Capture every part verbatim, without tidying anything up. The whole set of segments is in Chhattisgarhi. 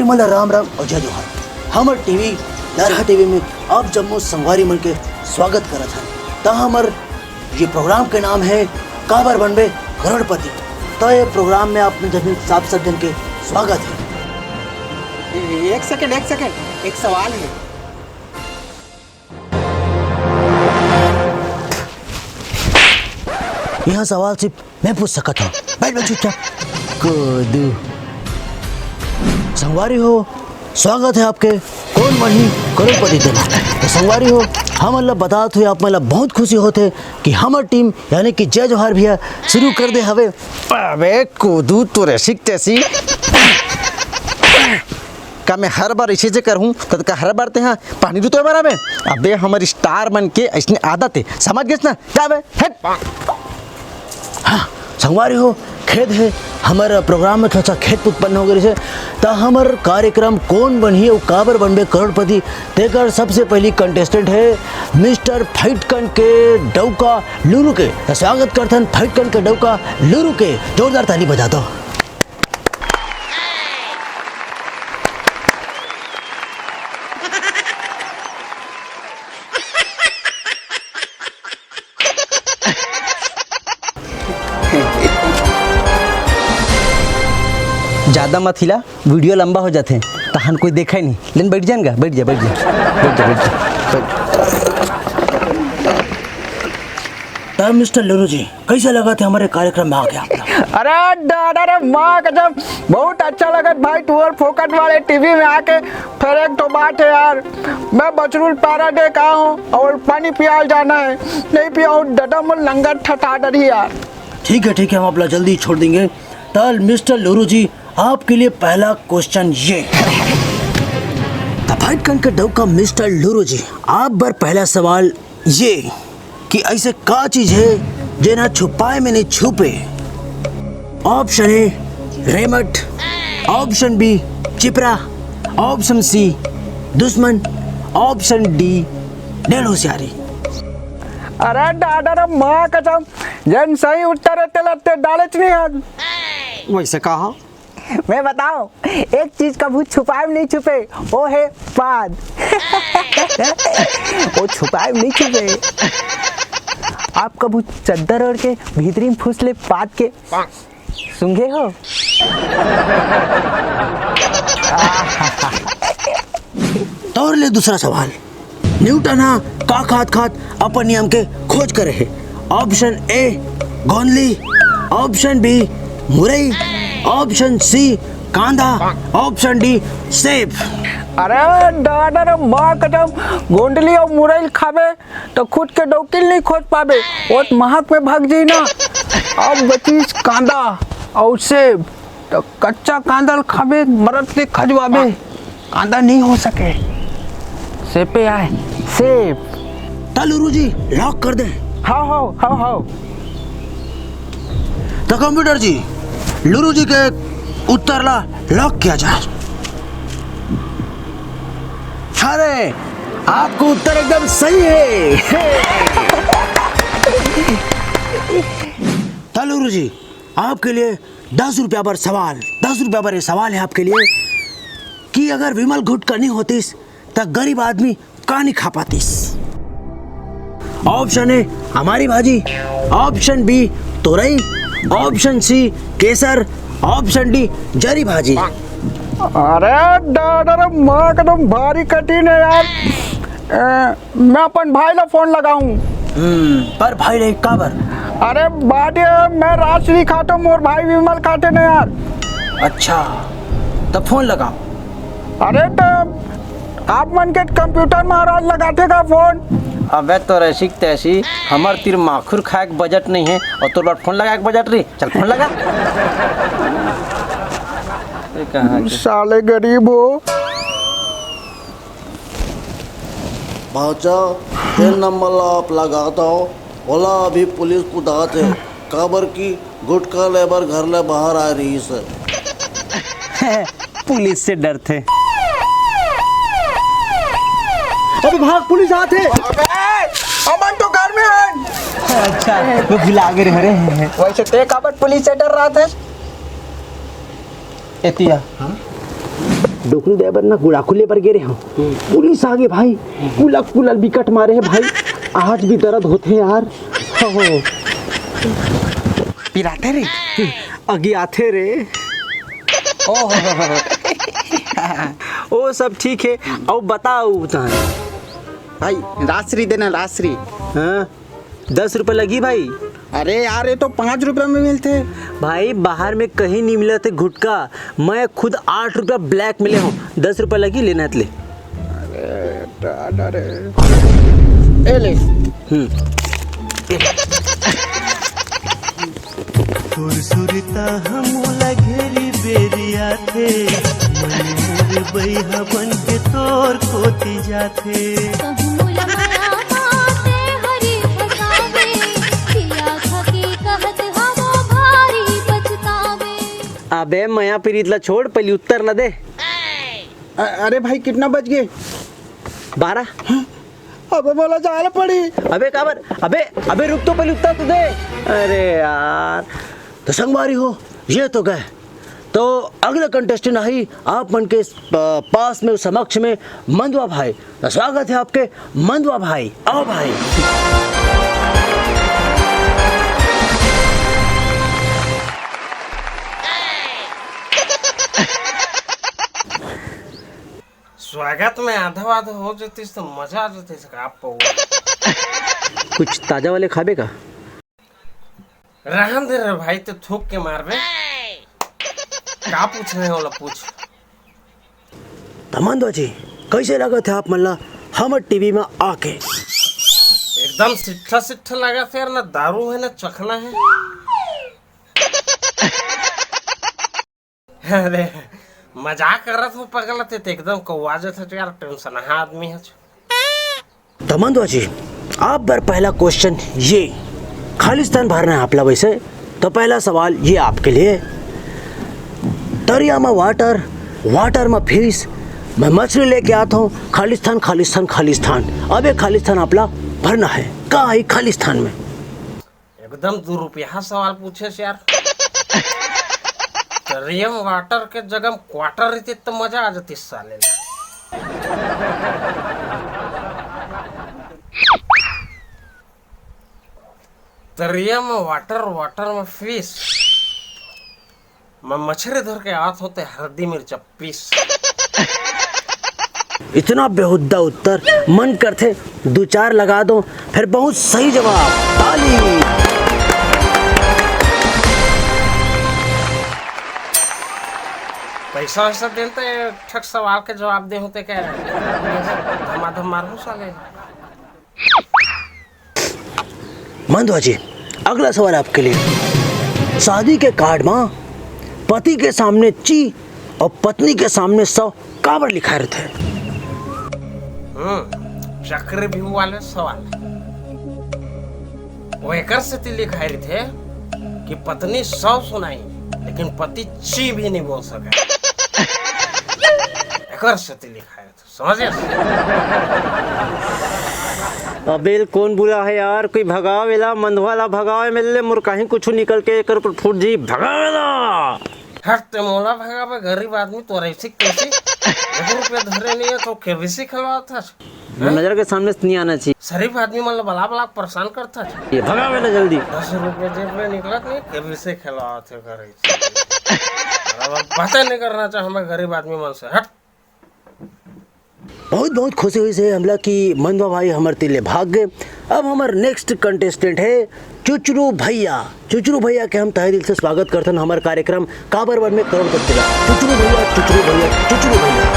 मन ल राम राम अउ जय जोहार। हमर टीवी लरहा टीवी में आप जम्मो संगवारी मन के स्वागत करत हन। त हमर ये प्रोग्राम के नाम है काबर बनबे करोड़पति। त ये प्रोग्राम में आप जम्मो आप सब जन के स्वागत है। एक सेकंड, एक सेकंड, एक सवाल है। यहाँ सवाल सिर्फ मैं पूछ सकत हूँ। बैठ, बैठ चुपचाप। कूदू। संगवारी हो, स्वागत है आपके कौन बनही करोड़पति तें। तो संगवारी हो, हमन ला बतात हुए आप मन ला बहुत खुशी होथे कि हमर टीम यानी कि जय जोहार भैया शुरू कर दे हवे। अबे कूदू, तोर ऐसी तैसी। का मैं हर बार ऐसे जे करहूँ, त का हर बार तेहा पानी रुतोय बर आबे? अबे हमर स्टार मन के ऐसने आदत है, समझ गेस ना? जा बे, हट। हाँ, संगवारी हो, खेद है, हमर प्रोग्राम में थोड़ा सा खेद उत्पन्न हो गई है, त हमर कार्यक्रम कौन बनही अउ काबर बनबे करोड़पति, तेकर सबसे पहली कंटेस्टेंट है मिस्टर फाइट कन के डौका लुरु के। त स्वागत करथन फाइट कन के डौका लुरु के, जोरदार ताली बजा दो। ज्यादा मत हिला, वीडियो लंबा हो जाथे, तहन कोई देखे नहीं। लेन बैठ जान गा, बैठ जा, बैठ जा, बैठ जा, बैठ जा। त मिस्टर लुरु जी, कैसे लगा थे हमारे कार्यक्रम में आके आप लोग? अरे दादा रे माँ कसम, बहुत अच्छा लगा भाई, तू और फोकट वाले टीवी में आके। फिर एक तो बात है यार, मैं बछरू ल पारा दे का हूँ और पानी पियाल जाना है, नहीं पियाऊँ दादा मोर लंगर ठठा डरही यार। ठीक है, ठीक है, हम अपना जल्दी छोड़ देंगे। त मिस्टर लुरु जी, आपके लिए पहला क्वेश्चन ये। त फाइट कन के डौका मिस्टर लुरु जी, आप बर पहला सवाल ये कि ऐसे का चीज है जेन ह छुपाए में नहीं छुपे? ऑप्शन ए रेमट, ऑप्शन बी चिपरा, ऑप्शन सी दुश्मन, ऑप्शन डी डेढ़ होशियारी। अरे दादा रे माँ कसम, जेन सही उत्तर है तेला ते डालेच नहीं आज। वैसे कहा? मैं बताओ, एक चीज कभू छुपाए में नहीं छुपे, वो है पाद। वो छुपाए में नहीं छुपे। आप कभू चद्दर ओढ़ के भीतरी में फुस ले पाद के, सूंघे हो? तोर ले दूसरा सवाल। न्यूटन हा का खात खात अपन नियम के खोज करे हे? ऑप्शन ए गोंदली, ऑप्शन बी मुरई, ऑप्शन सी कांदा, ऑप्शन डी सेब। अरे दादा रे माँ कसम, गोंदली अउ मुरई खाबे तो खुद के डौकी ल नहीं खोज पाबे, वो तो महक में भाग जाई ना। अब बचिस कांदा अउ सेब। त कच्चा कांदा ल खाबे, मरत ले खजवाबे, कांदा नहीं हो सके। सेपे आय, सेप। त लुरु जी, लॉक कर दे। हाव, हाव, हाव, हाव। त कंप्यूटर जी, लुरु जी के उत्तर ला लॉक किया जाए। अरे, आपको उत्तर एकदम सही है। त लुरु जी, आपके लिए दस रुपया बर सवाल, दस रुपया बर ये सवाल है आपके लिए कि अगर विमल गुटखा नहीं होतीस, त गरीब आदमी का नहीं खा पातीस? ऑप्शन ए हमारी भाजी, ऑप्शन बी तोरई, ऑप्शन सी केसर, ऑप्शन डी जरी भाजी। अरे दादा रे माँ, एकदम भारी कठिन है यार। अ, मैं अपन भाई ला फोन लगाऊं। हम्म, पर भाई रे काबर? अरे बात ये, मैं राजश्री खातो, मोर भाई विमल खाते न यार। अच्छा, तब फोन लगाओ। अरे तो आप मन के कंप्यूटर महाराज लगाते का फोन? अबे तो ऐसी तैसी, हमर तीर माखुर खाए के बजट नहीं है और तोर बर फोन लगाए के बजट रही। चल फोन लगा। ये कहाँ के? साले गरीब हो। भांचा, तेन नंबर ला आप लगात हव, ओला अभी पुलिस कुदात हे, काबर कि गुटखा ले बर घर ले बाहर आए रहिस हे। पुलिस से डरथे। अबे भाग, पुलिस आत हे। अबे, हमन तो घर में हन। अच्छा, वो भुला गे रहे। वैसे ते काबर पुलिस से डर रहा था? एतिया। हाँ? डोकरी दे बर ना गुड़ाखू ले बर गे रहे हो, पुलिस आगे भाई, कुलक कुलल बिकट मारे है भाई, आज भी दर्द होथे यार। हो। पिराथे रे। अगियाथे रे। ओहो। ओ सब ठीक है। अउ बताओ तहन। भाई, राजश्री देना, राजश्री। हाँ, दस रुपये लगी भाई। अरे यार, ये तो पाँच रुपये में मिलथे। भाई, बाहर में कहीं नहीं मिलथे गुटखा। मैं खुद आठ रुपया ब्लैक में ले हूँ। दस रुपया लगी, लेना है तो ले। अरे दादा रे। ए ले। हम्म। सुरसुरता हमला घेरी बेरी आथे, मन मोर बइहा बन के तोर कोती जाथे। कहूँ मोला मया माते हरी फसावे, पिया खके कहत हवो भारी पछतावे। अबे मया पीरित ला छोड़, पहली उत्तर ला दे। अ-, अरे भाई, कितना बज गए? बारह। अबे मोला जाए ला पड़ी। अबे काबर? अबे, अबे रुक तो, पहली उत्तर तो दे। अरे यार, तो संगवारी हो, ये तो गए। तो अगला कंटेस्टेंट आही आप मन के प-, पास में, समक्ष में मंदवा भाई। तो स्वागत है आपके मंदवा भाई, आओ भाई। स्वागत में आधा आधा हो जातीस तो मजा आ जातीस का आप पौवा। कुछ ताजा वाले खाबे का? रहन दे रे भाई, तो थूक के मारबे। का पूछना है ओला पूछ। तमंदो जी, कैसे लगत है आप मन ला हमर टीवी में आके? एकदम सिट्ठा सिट्ठा लगा थे यार, ना दारू है ना चखना है। अरे मजाक करत हो पगला, ते ते एकदम कौआ जत हो यार, टेंशन हा आदमी है। तमंदो जी, आप बर पहला क्वेश्चन ये, खालिस्तान भरना है आप ला वैसे, तो पहला सवाल ये आपके लिए, दरिया में वाटर, वाटर में फिश, मैं मछली लेके आता हूँ, खालिस्तान, खालिस्तान, खालिस्तान। अब ये खालिस्तान आप ला भरना है, का है खालिस्तान में? एकदम दू रुपया सवाल पूछे से यार। दरिया में वाटर के जगह में क्वार्टर रहते तो मजा आ जाती साले ला। दरिया में वाटर, वाटर में फिश। मैं मछली धर के आत हों ते हरदी मिर्चा पीस। इतना बेहुद्दा उत्तर, मन करथे दू चार लगा दो, फिर बहुत सही जवाब, ताली। पैसा वैसा देन ते ठक सवाल के जवाब दे होते क्या? धमाधम मारू साले। मंदवा जी, अगला सवाल आपके लिए। शादी के कार्ड में पति के सामने ची और पत्नी के सामने सौ काबर लिखा रहता है? हम्म, चक्रव्यूह वाले सवाल। वो एकर सेती लिखाए रहिथे कि पत्नी सौ सुनाई, लेकिन पति ची भी नहीं बोल सके। एकर सेती लिखाए रहिथे। समझ गया? अबे कौन बुरा है यार, कोई भगाओ एला, मंदवा ला भगाओ, एमे ले मोर कहीं कुछ निकल के एकर ऊपर फूट जी, भगाओ एला। हट ते मोला भगावे, गरीब आदमी तोर ऐसी कैसी? एक रुपया धरे नहीं है तो केबीसी खिलवात हस। नजर के सामने से नहीं आना चाहिए। शरीफ आदमी मन ला बला बला परेशान करत हस। ये भगाओ एला जल्दी। दस रुपया जेब में निकलत नहीं, केबीसी खिलवात है घर ऐसी। अब बातें नहीं करना चाहिए हमें गरीब आदमी मन से। हट। बहुत बहुत खुशी होइस हे हमला कि मंदवा भाई हमर तीर ले भाग गे। अब हमर नेक्स्ट कंटेस्टेंट हे चुचरू भैया। चुचरू भैया के हम तहे दिल से स्वागत करथन हमर कार्यक्रम काबर बर में करोड़पति ला। चुचरू भैया, चुचरू भैया, चुचरू भैया।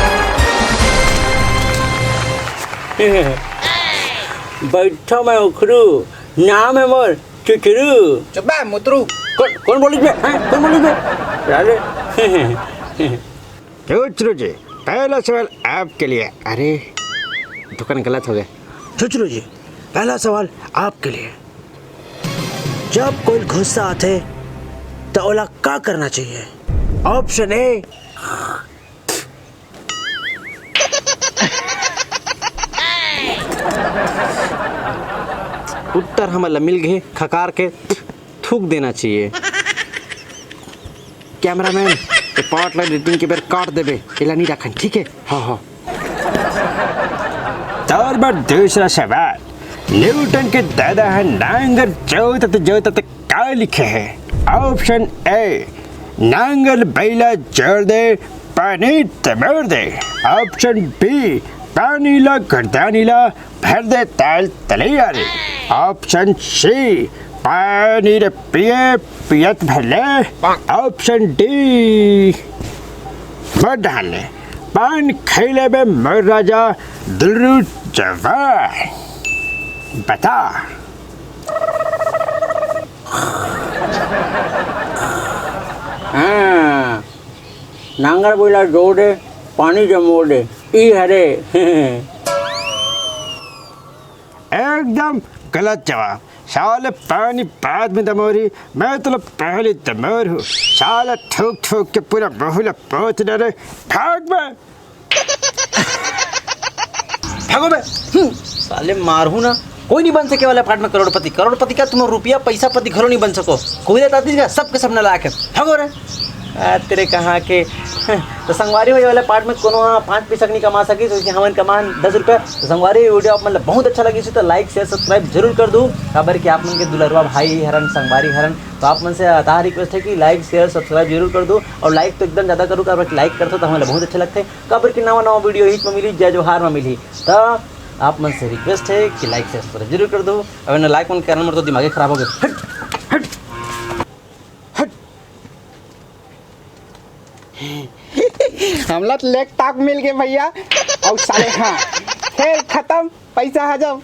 बैठो मैं उखरू, नाम है मोर चुचरू। चुप बे, मुतरू। कौन, कौन बोलिस बे? हैं? कौन बोलिस बे? अरे। चुचरू जी, पहला सवाल आपके लिए। अरे, दुकान गलत हो गए। चुचरू जी, पहला सवाल आपके लिए। जब कोई गुस्सा आथे, तो ओला का करना चाहिए? ऑप्शन ए, उत्तर हमला मिल गए, खकार के थूक देना चाहिए। कैमरामैन, ए पार्ट ला एडिटिंग के बेर काट देबे, एला नहीं रखन, ठीक है? हाँ, हाँ। तोर बर दूसरा सवाल। न्यूटन के दादा ह नांगर जोतत जोतत का लिखे हे? ऑप्शन ए, नांगर बइला जोर दे, पानी तमोर दे। ऑप्शन बी, पानी ला गरदानी ला भर दे ताल तलैया रे। ऑप्शन सी, पानी रे पिए पियत भर ले। ऑप्शन डी, मत ढाल ले, पान खैले बे मोर राजा दुलरू जवान। बता। हाँ, नांगर बइला जोर दे, पानी जमोर दे, ई हरे। एकदम गलत जवाब। साले पानी बाद में दमोरी, मैं तो पहले दमोर हूँ। साला ठोक ठोक के पूरा बहुला पोत डरे। भाग बे। भागो बे। हम्म, साले मारहूँ ना। कोई नहीं बन सके वाला पार्ट में करोड़पति। करोड़पति का तुम रुपया पैसा पति घरो नहीं बन सको। कोई रहता थी का सबके सब नालायक है। भागो रे। आ, तेरे कहाँ के। तो संगवारी हो, ये वाला पार्ट में कोनो हाँ पाँच पैसा नहीं कमा सकी, तो हमन कमान दस रुपया। तो संगवारी, वीडियो आप मन ल बहुत अच्छा लगी तो लाइक शेयर सब्सक्राइब जरूर कर दू। काबर कि आप मन के दुलरवा भाई हरन, संगवारी हरन, तो आप मन से अतः रिक्वेस्ट है कि लाइक शेयर सब्सक्राइब जरूर कर दू। और लाइक तो एकदम ज़्यादा करू, काबर कि लाइक करथो तो हमन ल बहुत अच्छा लगथे। काबर कि नवा नवा वीडियो हित में मिली, जय जोहार में मिली। तो आप मन से रिक्वेस्ट है कि लाइक शेयर सब्सक्राइब जरूर कर दू। अब इन्हें लाइक मन करना मर तो दिमागे खराब हो गए। हट, हट, हट। हमला तो लेक टाक मिल गए भैया। और साले हाँ, खेल खत्म, पैसा हजम।